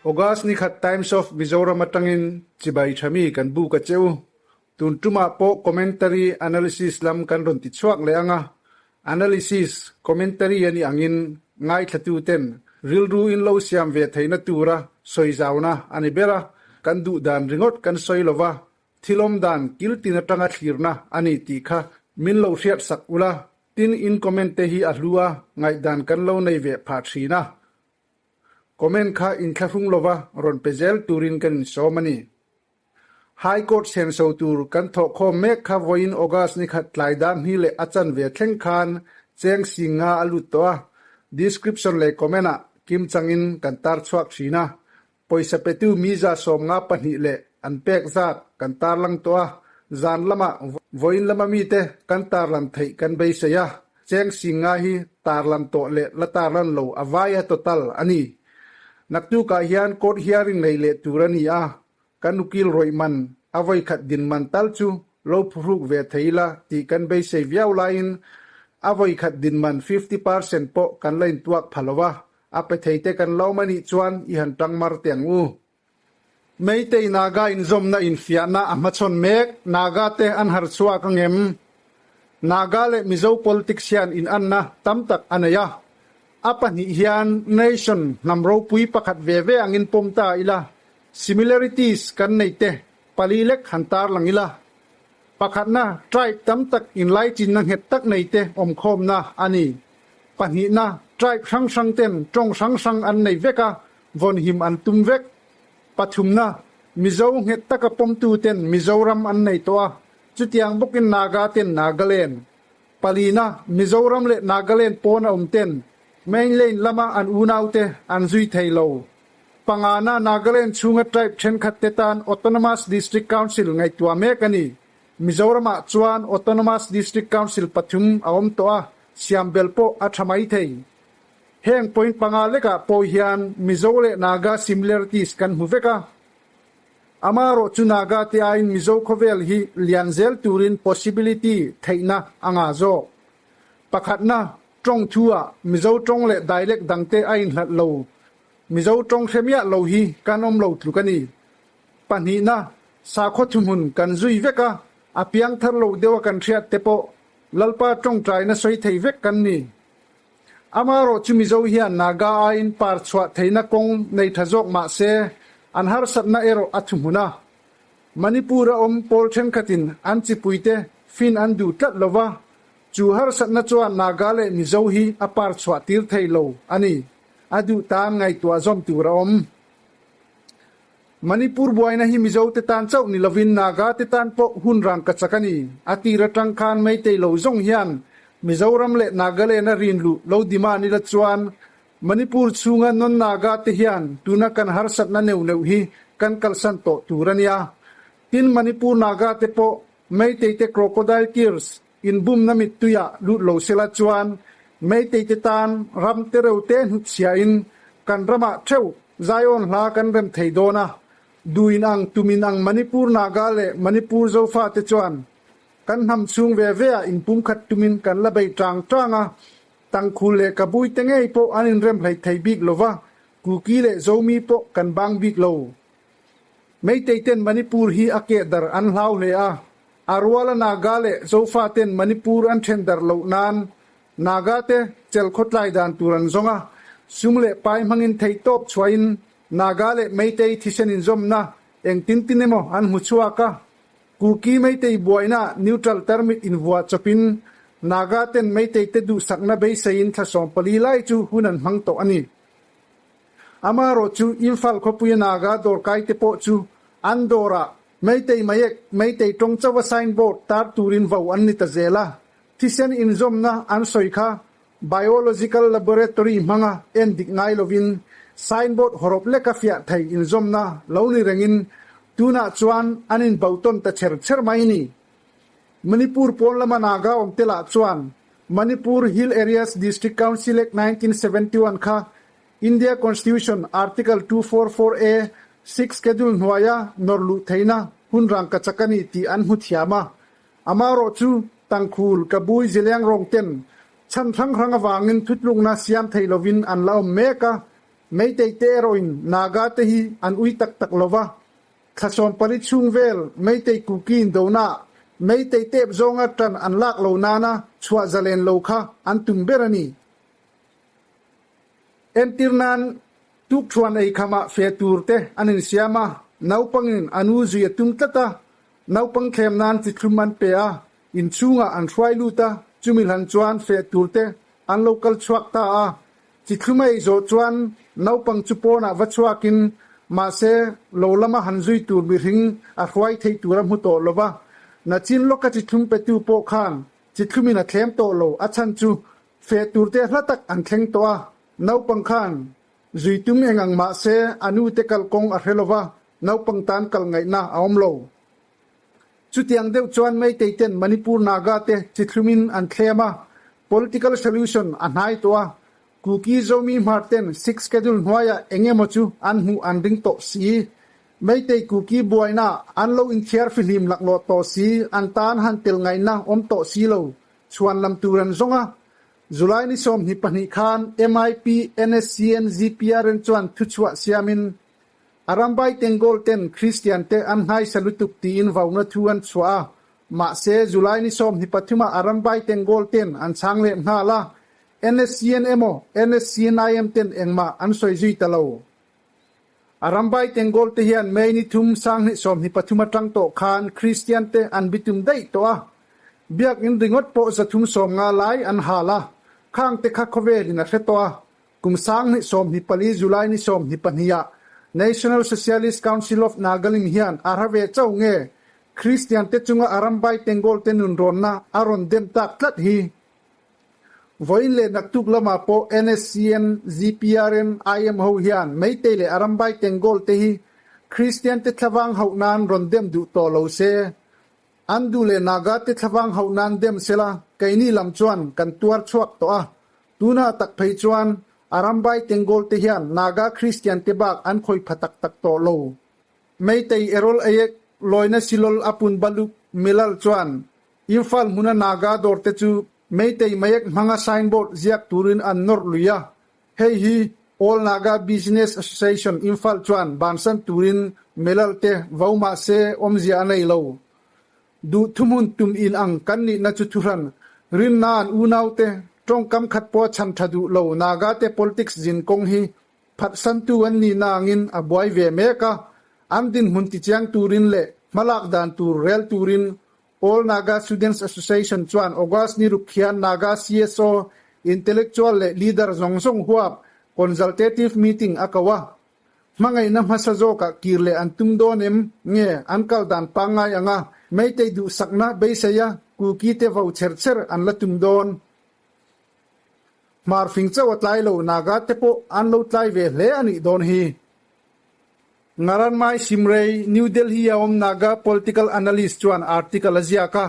August ni khat Times of Mizoram atangin chibai thami kan buk a che u. Tun tumah pawh commentary analysis lam kan rawn ti chhuak leh ang a, analysis, commentary a nih angin ngaithlatu ten rilru in lo siam ve theihna tura sawi zauna a ni ber a, kan duh dan ringawt kan sawi lova, thil awm dan kil tin atanga thlirna a ni tih kha min lo hriat sak ula, tin in comment te hi a hlu a, ngaihdan kan lo nei ve phah thin a. Comment kha inthlahrung lova rawn pe zel turin kan insawm a ni. High Court senso tur kan thawhkhawm mek kha vawiin August ni khat tlai dar hni leh a chanve thleng khan cheng sing nga a lut tawh a, description leh comment ah kim changin kan tar chhuak thin a, pawisa petu miza 52 leh an pek zat kan tarlang tawh a, zan lamah vawiin lama mite kan tarlan theih kan beisei a, cheng sing nga hi tarlan tawh leh la tarlan lo a vaia total a ni. Naktukah hian court hearing nei leh tur a ni a, Kan ukil rawih man a vawikhat din man tal chu lo phuhruk ve thei ila tih kan beisei viau laiin a vawikhat din man 50% pawh kan la intuak pha lo a, a pe thei te kan lo awm anih chuan i han tang mar teh ang u. Meitei Naga inzawmna infiahna a hmachhawn mek, Naga te an har chhuak angem? Naga leh Mizo politics hian inanna tam tak a nei a, a pahnih hian nation hnam ropui pakhat ve ve angin pawm ta ila, Similarities kan nei te pali lek han tar lang ila. Pakhatna, tribe tam tak inlaichinna nghet tak nei te awmkhawmna a ni. Pahnihna, tribe hrang hrang ten tawng hrang hrang an nei vek a, vawnhim an tum vek. Pathumna, Mizo nghet taka pawmtu ten Mizoram an nei tawh a, chutiang bawkin Naga ten Nagaland. Palina, Mizoram leh Nagaland pawn a awm ten mainland lama an unaute an zui thei lo. Pangana, Nagaland chhunga tribe thenkhat te tan Autonomous District Council ngaihtuah mek a ni. Mizoramah chuan Autonomous District Council pathum a awm tawh a, siam bel pawh a tha mai thei. Heng point panga lekah pawh hian Mizo leh Naga similarities kan hmu vek a. Amaherawh chu Naga te aiin Mizo khawvel hi lian zel turin possibility theihna a ngah zawk. Pakhatna, tawng thu ah Mizo tawng leh dialect dangte a inhlat lo. Mizo tawng hre miah lo hi kan awm lo tluk a ni. Pahnihna, sakhaw thuhmun kan zui vek a, a piang thar lo deuha kan hriat te pawh Lalpa tawngtaina sawi thei vek kan ni. Amaherawh chu Mizo hian Naga aiin par chhuah theihna kawng nei tha zawk mah se, an harsatna erawh a thuhmun a. Manipur a awm pawl thenkhatin an chipuite fin an duh tlat lo va, chu harsatna chuan Naga leh Mizo hi a par chhuah tir thei lo a ni. A duh tan ngaihtuah zawm tur a awm. Manipur buaina hi Mizo te tan chauh ni lovin Naga te tan pawh hun rang ka chak a ni. A tir atang khan Meitei lo zawng hian Mizoram leh Nagaland a rin luh lo demand ila chuan Manipur chhunga non-Naga te hian tuna kan harsatna neuh neuh hi kan kalsan tawh tur a nia. Tin Manipur Naga te pawh Meitei te crocodile tears inbumna mittuiah lut lo sela chuan Meitei te tan ram te reu te hnutchhiahin kan ramah theuh Zion hla kan rem thei dawn a. Duin ang tumin ang Manipur Naga leh Manipur Zofa te chuan kan hnam chhung ve ve ah inpumkhat tumin kan la bei tang tang a, Tangkhul leh Kabui te ngei pawh an inrem hlei thei bik lova, Kuki leh Zomi pawh kan bang bik lo. Meitei ten Manipur hi a keh dar an hlau hle a, a ruala Naga leh Zofa ten Manipur an then dar loh nan Naga te chel khawtlai dan tur an zawng a, sum leh pai hmangin theihtawp chhuahin Naga leh Meitei thisen inzawmna engtin tin emaw an hmu chhuak a, Kuki Meitei buaina neutral tarmit invuah chawpin Naga ten Meitei te duhsakna beiseiin thla 14 lai chu hun an hmang tawh a ni. Amaherawh chu Imphal khawpuia Naga dawrkai te pawh chu an dawrah Meitei Mayek, Meitei tawng chauha signboard tar turin vo an ni ta zel a. Thisen inzawmna an sawi kha Biological Laboratory hmanga en dik ngai lovin signboard hawrawp leka fiah thei inzawmna lo ni rengin tunah chuan an inbotawn ta cher cher mai ni. Manipur pawn lama Naga awm te lah chuan Manipur Hill Areas District Council Act 1971 kha India Constitution Article 244A, Sixth Schedule hnuaia nawr luh theihna hun rangkachak a ni tih an hmu thiam a. Amaherawhchu, Tangkhul, Kabui, Zeliangrong ten chhan hrang hrang avangin thutlukna siam thei lovin an la awm mek a, Meitei te erawhin Naga te hi an ui tak tak lo va, thla sawmpali chhung vel Meitei Kuki indonaah Meitei tep zawnga tan an lak lo nana chhuah zalen lo kha an tum ber a ni. Entir nan tukthuan ei khamah fe tur te an insiam a, naupangin a nu zui a tum tlat a, naupang thlem nan chi thlum an pe a, inchhungah an hruai lut a, chumi hlan chuan feh tur te an lo kal chhuak ta a, chi thlum a ei zawh chuan naupang chu pawnah va chhuakin mahse lo lama han zui tur mihring a hruai theih tur a hmu tawh lo va, nachin lawka chi thlum petu pawh khan chi thlumin a thlem tawh lo, a chhan chu Feh turte hla tak an thleng tawh a, naupang khan zui tum eng ang mah se a nute kalkawng a hre lo va, naupang tan kal ngaihna a awm lo. Chutiang deuh chuan Meitei ten Manipur Naga te chi thlumin an thlem a, political solution a hnai tawh a, Kuki Zomi Hmar ten Sixth Schedule hnuaiah eng emaw chu an hmuh an ring tawh si. Meitei Kuki buaina an lo inthiar fihlim laklawh tawh si, an tan han tel ngaihna awm tawh si lo. Chhuan lam tur an zawng a, July ni 22 khan MIP NSCN ZPRN chuan thuchhuah siamin Arambai Tengol ten Kristian te an nghaisa lutuk tiin vauna thu an chhuah a, mahse July ni 23 ah Arambai Tengol ten an chhang leh nghal a, NSCN emaw NSCNIM ten engmah an sawi zui ta lo. Arambai Tengol te hian May ni thum 2023 atang tawh khan Kristian te an bitum daih tawh a, Biakinn ringawt pawh 350 lai an hal a, khang te kha khawvelin a hre tawh a. Kum 2024 July ni 22 ah National Socialist Council of Nagalim hian a hra ve chauh nge Kristian te chunga Arambai Tengol te nunrawnna a rawn dem tak tlat hi. Vawiin leh naktuk lamah pawh NSCN, ZPRN, IM ho hian Meitei leh Arambai Tengol te hi Kristian te thlavang hauh nan rawn dem duh tawh lo se. An duh leh Naga te thlavang hauh nan dem sela keini lam chuan kan tuar chhuak tawh a, tunah tak phei chuan Arambai Tengol te hian Naga Kristian te bak an khawi pha tak tak tawh lo. Meitei Erol Ayek lawina Silol Apun Baluk Milal chuan Imphal hmuna Naga dawr te chu Meitei Mayek hmanga signboard ziak turin an nawrh lui a, Hei hi All Naga Business Association Imphal chuan bansan turin Melal te vo mah se awmzia a nei lo. Duh thuhmun tum in ang kan nihna chu thuhran rinna an unaute tawngkam khat pawh chhan tha duh lo Naga te politics zin kawng hi phatsantu an nihna angin a buai ve mek a, an dinhmun tichiang turin leh hmalak dan tur rel turin All Naga Students Association chuan August ni ruk khian Naga CSO, Intellectual leh Leader zawng zawng huap Consultative Meeting a ko a. Hmangaihna hmasa zawkah kir leh an tum dawn em? Nge an kal dan pangngai anga Meitei duhsakna beiseia Kuki te vo cher cher an la tum dawn? Hmar fing chauh a tlai lo Naga te pawh an lo tlai ve hle a nih dawn hi. Ngaranmai Simrei, New Delhi a awm Naga political analyst chuan article a ziak a.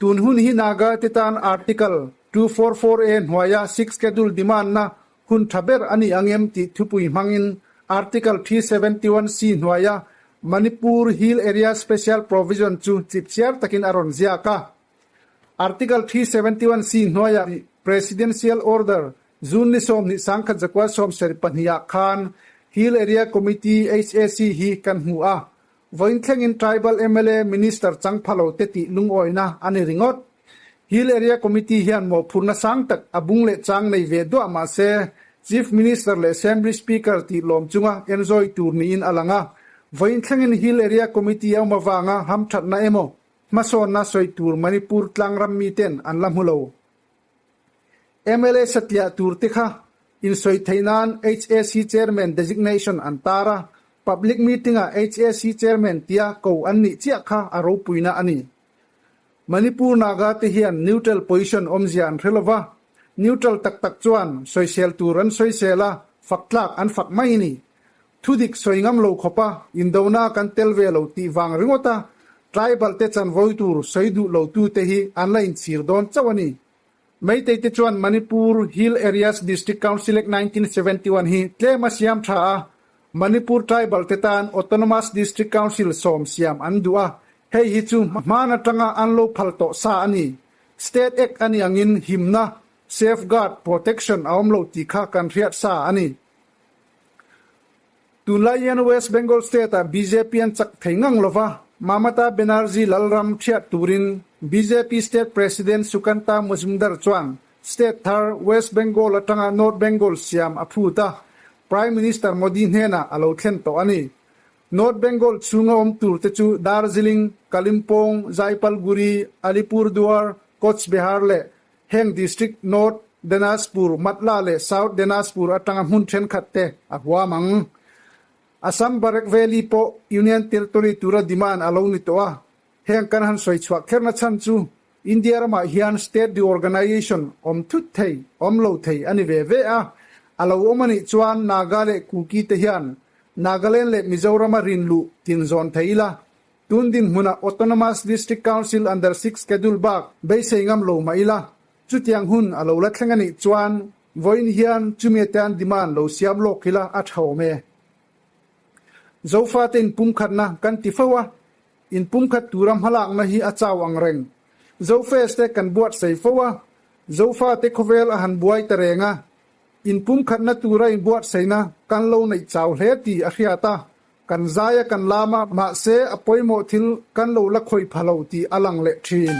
Tun hun hi Naga te tan Article 244A hnuaia Sixth Schedule demand-na hun tha ber a ni ang em tih thupui hmangin Article 371C hnuaia Manipur Hill Area Special Provision chu chipchiar takin a rawn ziak a. Article 371C hnuaia Presidential Order June ni 20 1972 ah khan Hill Area Committee, HAC, hi kan hmu a. Vawiin thlengin Tribal mla Minister chang pha lo te tih lungawina a ni ringawt. Hill Area Committee hian mawhphurhna sang tak a bung leh chang nei ve duah mah se Chief Minister leh Assembly Speaker tih lawm chunga enzawi tur niin a lang a. Vawiin thlengin Hill Area Committee a awm avanga hamthatna emaw hmasawnna sawi tur Manipur tlangram miten an la hmu lo. Mla satliah tur te kha insawi theih nan HAC Chairman designation an tar a, public meeting-ah HAC Chairman tia ko an nih chiah kha a ropuina a ni. Manipur Naga te hian neutral position awmzia an hre lova, neutral tak tak chuan sawisel tur an sawisel a, fak tlak an fak mai a ni. Thudik sawi ngam lo khawpa indona kan tel ve lo tih vang ringawta tribal te chanvo tur sawi duh lo tu te hi an la inchhir dawn chauh a ni. Meitei te chuan Manipur Hill Areas District Council Act 1971 hi tlem a siam tha a, Manipur tribal te tan Autonomous District Council sawm siam an duh a. Hei hi chu hman atanga an lo phal tawh sa a ni. State Act a nih angin himna, safeguard, protection a awm lo tih kha kan hriat sa a ni. Tunlai hian West Bengal state-ah bjp an chak thei ngang lo va, Mamata Banerjee lalram thiat turin bjp state president Sukanta Majumdar chuan state thar West Bengal atanga North Bengal siam a phut a, Prime Minister Modi hnenah a lo thlen tawh a ni. North Bengal chhunga awm turte chu Darjeeling, Kalimpong, Jaipalguri, Alipurduar, Koch Behar leh Heng district North Dinajpur, Matla leh South Dinajpur atanga hmun thenkhat te a huam ang. Assam Barak Valley pawh Union Territory tura demand a lo ni tawh a, heng kan han sawi chhuah kherna chhan chu India ramah hian state reorganisation awm thut thei, awm lo thei a ni ve ve a, a lo awm a nih chuan Naga leh Kuki te hian Nagaland leh Mizoram a rin luh tinzawn thei ila Tun dinhmunah Autonomous District Council under Sixth Schedule bak beisei ngam lo mah ila, chutiang hun a lo la thleng a nih chuan vawiin hian chumi atan demand lo siam lawk ila a tha awm e. Zofate inpumkhatna kan ti fo a, inpumkhat tura hmalakna hi a chau ang reng. Zofest te kan buatsaih fo a, Zofate khawvel a han buai ta reng a, inpumkhatna tura inbuatsaihna kan lo neih chau hle tih a hriat a, Kan zai a kan lam a, mahse a pawimawh thil kan lo la khawih pha lo tih a lang leh thin.